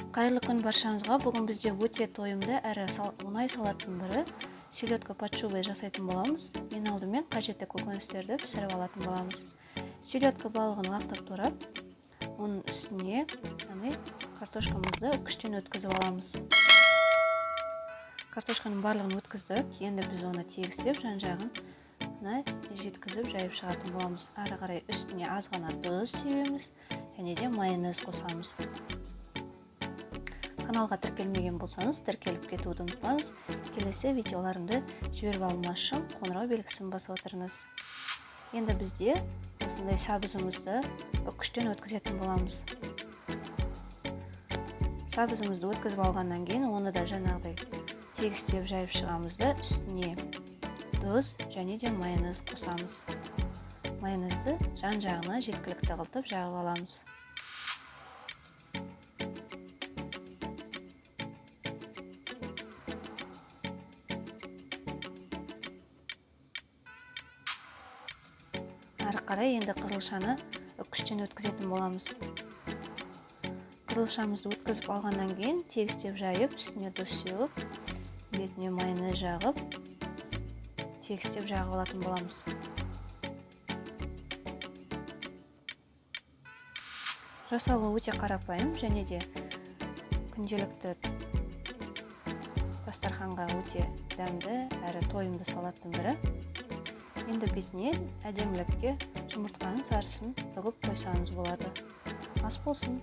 Қайырлы күн баршаңызға. Бүгін бізде өте тойымды әрі оңай салаттың бірі селедка под шубой жасайтын боламыз. Ең алдымен қажетті көкөністерді пісіріп алатын боламыз. Селедка балығын лақтап турап, оның үстіне яғни картошкамызды үкіштен өткізіп аламыз. Картошканың барлығын өткіздік. Енді біз оны тегістеп жан-жағын жеткізіп жайып шығатын боламыз. Ары қарай үстіне аз ғана тұз себеміз және де майонез қосамыз. Каналға тіркелмеген болсаңыз, тіркеліп кетуді ұмытпаңыз. Келесі видеоларымды жіберіп алмас үшін қоңырау белгісін басып отырыңыз. Енді бізде осындай сабызымызды үкіштен өткізетін боламыз. Сабызымызды өткізіп алғаннан кейін оны да жаңағыдай тегістеп жайып шығамыз да үстіне тұз және де майонез қосамыз. Майонезді жан-жағына жеткілікті қылтып жағып аламыз. Ары қарай енді қызылшаны үкіштен өткізетін боламыз. Қызылшамызды өткізіп алғаннан кейін тегістеп жайып, үстіне тұз сеуіп, бетіне майонез жағып, тегістеп жағып алатын боламыз. Жасалуы өте қарапайым және де күнделікті дастарханға өте дәмді әрі тойымды салаттың бірі. Енді бетіне әдемілікке жұмыртқаның сарысын үгіп қойсаңыз болады. Ас болсын!